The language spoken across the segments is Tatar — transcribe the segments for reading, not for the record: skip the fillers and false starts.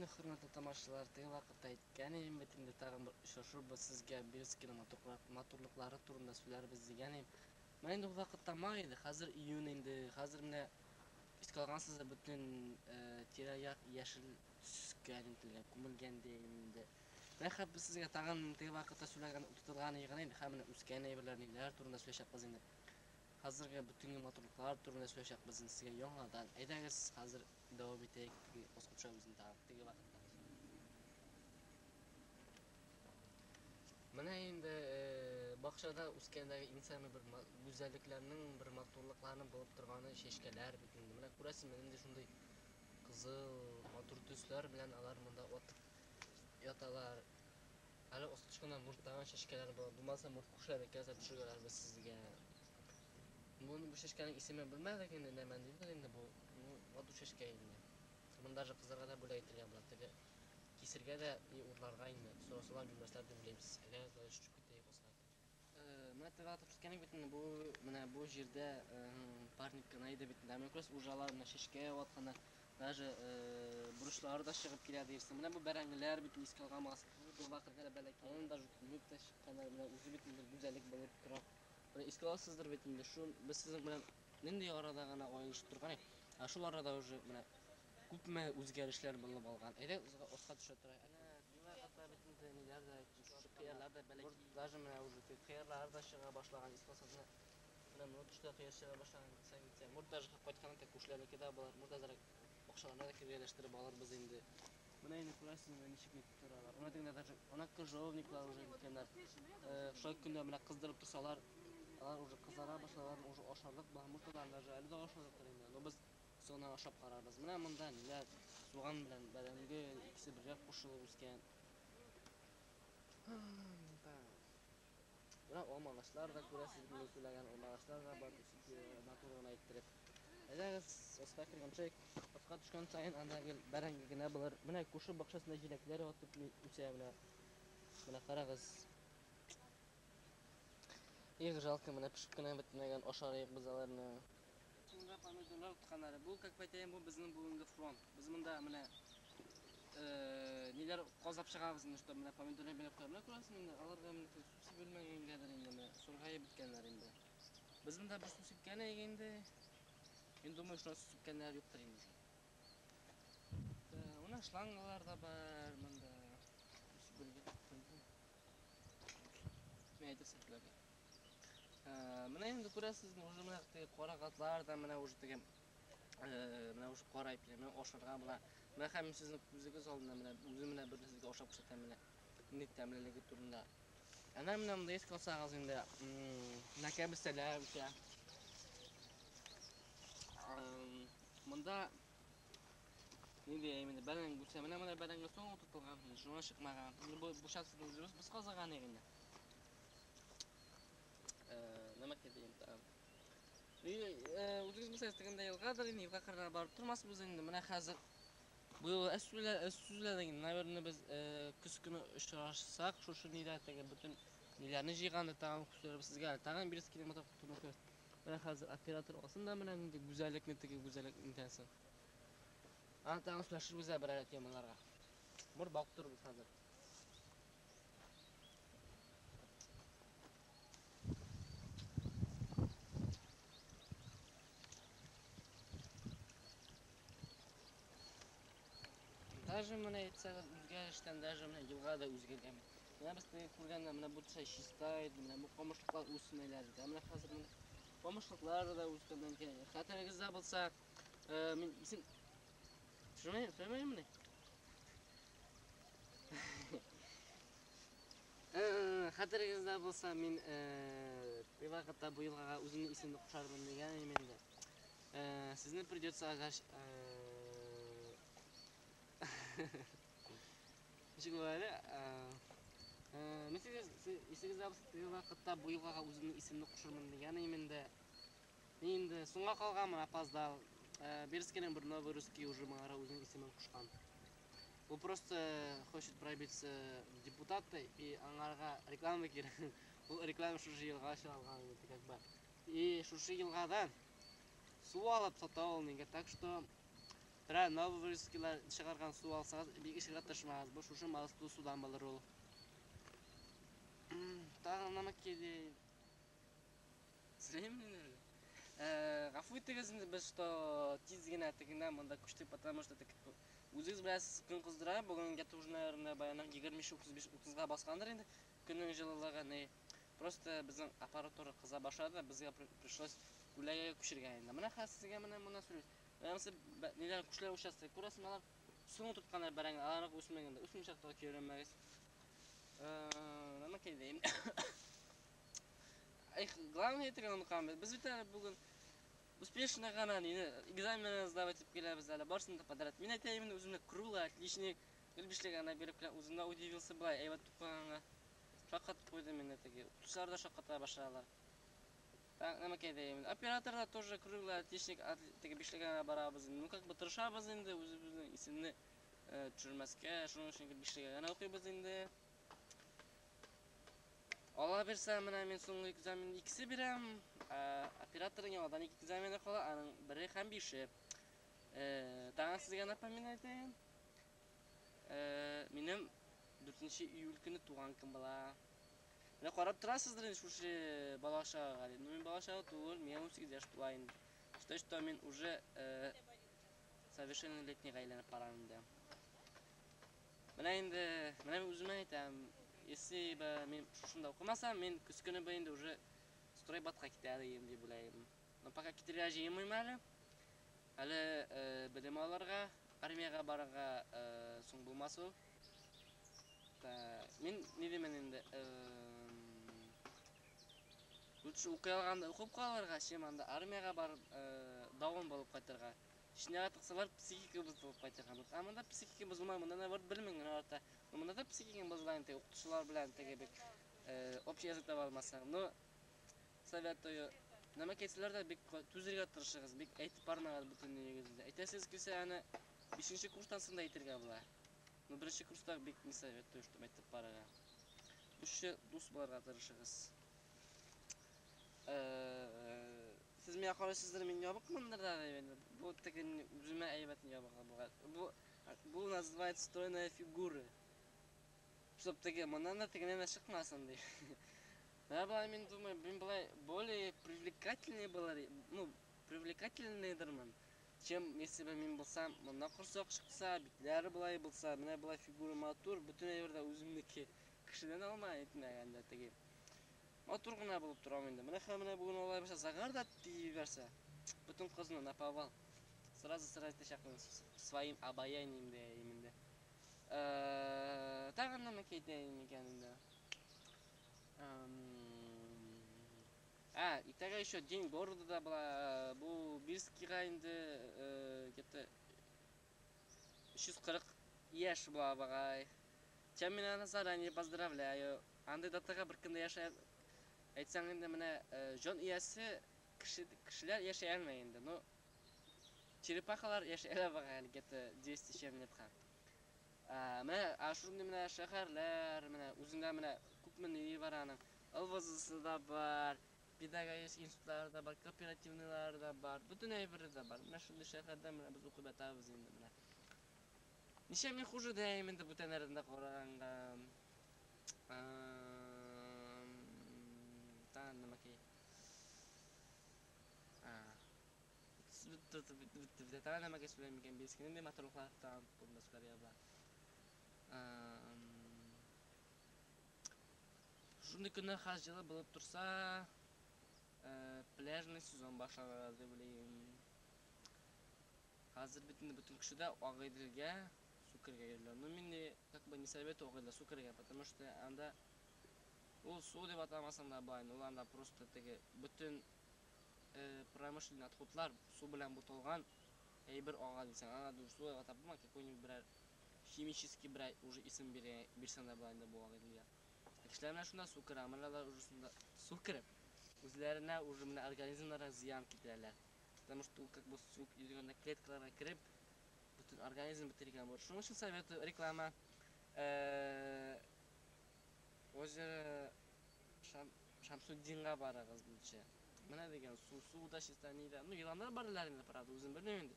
инде, хөрмәтле тамашачылар, теге вакытта әйткән идем бит инде, тагын бер очрашырбыз, сезгә Бирскиның матурлыклары турында сөйләрбез дигән идем. Менә инде ул вакытта май иде, хәзер июнь инде, хәзер менә искә алгансыздыр, бөтен тирә-як яшел төскә әйләнтелгән, күмелгән диим инде. Менә хәзер без сезгә тагын теге вакытта сөйләгән, утыртылган гына инде, һәм менә үскән әйберләр, ниләр турында сөйләшәкбез инде. Хәзерге бөтенге матурлыклар турында сөйләшәкбез инде сезгә яңадан. Әйдәгез, хәзер дәвам итәйек теге баскыча үзен тагын теге вакытта. Менә инде бакчада үскәндәге иң самый бер гүзәллекләрнең, бер матурлыкларның булып торганы чәчкәләр бит инде. Менә күрәсезме, нинди шундый кызыл матур төсләр белән алар монда атып яталар. Әле осточкана мурттаган чәчкәләр була. Булмаса мурт күршеләрнеке әзер төшергәләрбез сезгә. Бу чәчкәнең исемен белмәдек инде, нәмә дидер инде бу. Ну, матур чәчкә инде. Моны даже кызларга да бүләк итәргә була. Теге кисергә дә и урларга инде. Сорасалар бирмәсләр дип уйлыйбыз. Әйдәгез, давай төшеп китәйек аска. Менә теге атып киткән бит инде бу, менә бу җирдә парник кына иде бит инде. Ә менә күрәсез, уже алар менә чәчкә атканнар. Даже бурычлары да чыгып килә дирсең. Менә бу бәрәңгеләр бит искә алган бу вакытта бәләкәй. Аннан даже күмеп тә чыкканнар. Менә үзе бит инде гүзәллек булып тора. Менә искә аласыздыр бит инде, шу без сезнең белән нинди арада гына аерылышып торган идек. Ә шул арада уже менә күпме үзгәрешләр булып алган. Әйдә, аска төшә торайык. Әнә, бу вакытта бит инде ниләр дә, шушы кыярлар да бәләкәй. Даже менә уже кыярлар да чыга башлаган. Искә алсагыз, менә менә моны төштә кыяр чыга башлаган, китсәң китсәң. Мурт даже кайтканда да күршеләрнеке дә булар. Мурт әзрәк бакчаларына да кергәләштереп алырбыз инде. Менә инде күрәсез, менә ничек нитеп торалар. Менә тегендә даже ана крыжовниклар уже киткәннәр. Шулай көндә менә кыздырып торсалар, алар уже кызара башлалар, уже ашарлык була. Мурт алар даже әле дә ашарлыктыр инде. Но без соңыннан ашап карарбыз. Менә монда ниләр, суган белән бәрәңге икесе бергә кушылып үскән. Менә алмагачлар да күрәсез, мин сөйләгән алмагачлар да бар, үсеп матур гына иттереп. Әйдәгез, аска кергәнче, аска төшкән саен анда гел бәрәңге генә булыр. Менә күрше бакчасында җиләкләр атып үсә менә. Менә карагыз. Их, жалко, менә пешеп кенә бетмәгән, ашарыйк без аларны. Монда помидорлар тотканнары. Бу, как әйтәем, бу безнең бүгенге фронт. Без монда менә ниләр казап чыгабыз инде, что менә помидорлар белән куябыз. Менә күрәсең инде, аларга менә су сибелмәгәнгәдер инде, менә сургаеп беткәннәр инде. Без монда бер су сипкән идек инде. Мин думаю, что су сипкәннәр юктыр инде уже. Менә шлангалар да бар монда. Мин әйтерсең сезләргә. Менә инде күрәсез, уже менә теге карагатлар да менә уже теге менә уже караеп килә, менә ашарга була. Менә һәм сезнең күзегез алдында менә үзем менә бер сезгә ашап күрсәтәм менә нинди тәмлелеге турында. Әнә менә монда искә алсагыз инде, менә кәбестәләр үсә. Монда нинди инде бәрәңге үсә. Менә монда бәрәңге соң утыртылган, шуңа чыкмаган. Инде бу участокны үзебез без казыган идек инде. Нәмә дигән тагын. Үзегез белсәгез, тегендә елгадыр инде, елга кырына барып тормасбыз инде. Менә хәзер бу юлы әз сүзләдек инде. Наверное, без көз көне очрашсак, шушы нидә теге бөтен ниләрне җыйганда тагын күрсәтербез сезгә. Тагын Бирскийның матур турында күрәсез. Менә хәзер оператор алсын да менә нинди гүзәллекне, теге гүзәллекне итәсен. Аны тагын сөйләшербез дә берәр темаларга. Бер бак торбыз хәзер. Даже менә әйтсәгез, үзгәрештән даже менә елга да үзгәргән. Менә без теге күргәндә менә бу төшә чиста иде, менә бу камышлыклар үсмәйләр иде. Ә менә хәзер менә камышлыклар да үскәннән икән. Хәтерегездә булса, мин исем төшермәймени? Хәтерегездә булса, мин бер вакытта бу елгага үземнең исемне кушармын дигән идем инде. Сезне придется агач Ничек була әле? Мин исегездә булса, теге вакытта бу елгага үземнең исемне кушармын дигән идем инде. Мин инде соңга калганмын, опоздал. Бирскийның бер новый русский уже моңара үзенең исемен кушкан. Ул просто хочет пробиться в депутаты и аңарга реклама кирәк. Ул реклама шушы елга чыгарган инде, как бы. И шушы елгадан су алып сата ул нигә, так что Берәр Нововырскийлар чыгарган су алсагыз, бик эчәргә тырышмагыз. Бу шушы мазутлы судан булыр ул. Тагын нәмә килде? Сөйләйме инде әле? Гафу итегез инде без, что тиз генә тегеннән монда күчтек, потому что теге үзегез беләсез, көн кыздыра. Бүген где-то уже, наверное, баянак 25, 35, 30-га баскандыр инде көннең җылылыгы. Не, просто безнең аппаратура кыза башлады, безгә пришлось күләгәгә күчергә инде. Менә хәзер сезгә менә моннан сөйлибез. Менә монысы ниләр күшләр участогы. Күрәсезме, алар соң утыртканнар бәрәңге, алар үсмәгән дә. Үсми чакта өйрәнмәгез. Нәмә килде? Эх, главное әйтергә оныткан без. Без бит әле бүген успешно гына нине экзаменны сдавать итеп киләбез әле, барысын да подряд. Мин әйтәем инде үземне круглый отличник, гел бишле генә биреп киләм. Үзем дә удивился болай әйбәт укыганга. Шаккатып куйдым инде теге. Укытучылар да шакката башладылар. Так, нәмә әйтәем. Оператор да тоже круглый отличник, теге бишле генә барабыз. Ну, как бы тырышабыз инде үзебезнең исемне төшермәскә, шуның өчен гел бишлегә генә укыйбыз инде. Алла бирсә, менә мин соңгы экзамен икесе бирәм. Операторның яңадан ике экзамены кала, аның бере һәм бише. Тагын сезгә напоминать итәем. Минем 4 июль көне туган көн була. Менә карап торасыздыр инде шушы бала чагага дип. Ну, мин бала чага түгел, миңа 18 яшь тула инде. Считай, что мин уже совершеннолетнийга әйләнеп барам инде. Менә инде, менә мин үземә әйтәм, если бы мин шушында укымасам, мин көз көне бу инде уже стройбатка китәр идем дип уйлыйм. Но пока китергә җыенмыйм әле. Әле белем алырга, армиягә барырга соң булмас ул. Мин ни димен инде, лучше укый алганда укып калырга, чем анда армиягә барып даун булып кайтырга. Чечняга тыксалар, психика бозылып кайтырга. Ә монда психика бозылмай, монда наоборот белмең генә арта. Но монда да психикаң бозыла инде, укытучылар белән теге бик общий язык таба алмасаң. Но советую, нәмә килсәләр дә бик түзергә тырышыгыз, бик әйтеп бармагыз бөтен өегездә. Әйтәсегез килсә, аны 5 курстан соң да әйтергә була. Но беренче курста бик не советую, чтобы әйтеп барырга. Лучше дус булырга тырышыгыз. Сез миңа карыйсыздыр, мин ябыкмындыр да дип инде. Бу теге үземә әйбәт ябык була. Бу называется стройная фигура. Чтоб теге моннан да тегеннән дә чыкмасын дип. Менә болай мин думаю, мин болай более привлекательный булыр, ну, привлекательныйдырмын, чем если бы мин булсам, моннан корсак чыкса, битләре болай булса, менә болай фигура матур, бөтен әйбер дә үземнеке. Кешедән алма әйтмәгәндә теге. Матур гына булып торам инде. Менә хәзер менә бүген алай булса, загар да тиеп җибәрсә, бөтен кызны наповал. Сразу сразу әйтәчәкмен своим обаянием дә инде. Тагын нәмә әйтәйем икән инде. Иртәгә еще день города да була. Бу Бирскийга инде где-то 340 яшь була бугай. Чем мин аны заранее поздравляю. Андый датага бер көн дә яшәй әйтсәң инде менә җан иясе кешеләр яшәй алмый инде. Но черепахалар яшәй ала бугай әле где-то 200 с чем летка. Менә шундый менә шәһәрләр, менә үзендә менә күпме ни бар аның. ЛВЗсы да бар, педагогический институтлары да бар, кооперативныйлары да бар, бөтен әйбере дә бар. Менә шундый шәһәрдә менә без укып ятабыз инде менә. Ничә мин хуже дәем инде бүтәннәрдән дә караганда. Тагын нәмә ки? Тагын нәмә ки сөйләйм икән? Бирскинең дә матурлыклары тагын турында сөйләргә була. Шундый көннәр хәзер җылы булып торса, пляжный сезон башланыр дип уйлыйм. Хәзер бит инде бөтен кеше дә Агыйделгә су керергә йөриләр. Но мин не, как бы не советую Агыйделгә су керергә, потому что анда ул су дип атамасаң да була инде, ул анда просто теге бөтен промышленный отходлар су белән буталган әйбер ага дисәң, аңа даже су дип атап булмый, какой-нибудь берәр химический берәр уже исем бирсәң дә була инде бу Агыйделгә. Кешеләр менә шунда су керә, менә алар уже шунда су кереп, үзләренә уже менә организмнарына зыян китерәләр. Потому что ул как бы су йөргәндә клеткаларга кереп, бөтен организм бетергән булыр. Шуның өчен советую, реклама. Озеро Шамсуддинга барыгыз лучше. Менә дигән су, су да чиста, ни дә. Ну, еланнар бар әле инде, правда, үзем белмим инде.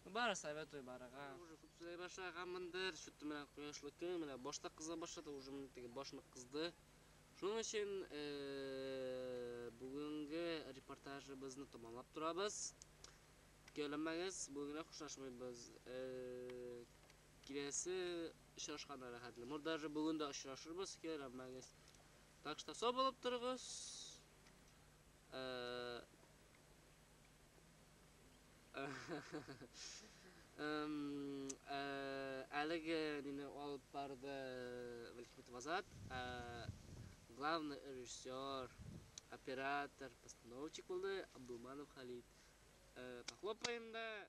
Ну, бары советую барырга. Уже күп сөйли башлаганмындыр, чүтте менә кояшлы көн, менә башта кыза башлады, уже менә теге башны кызды. Шуның өчен бүгенге репортажыбызны тамамлап торабыз. Көйләнмәгез, бүген генә хушлашмыйбыз. Киләсе очрашканда рәхәтле. Может, даже бүген дә очрашырбыз, көйләнмәгез. Так что сау булып торыгыз. Әлеге мине алып барды Валихметов Азат, главный режиссер, оператор, постановщик булды Абдулманов Халид. Похлопаем да.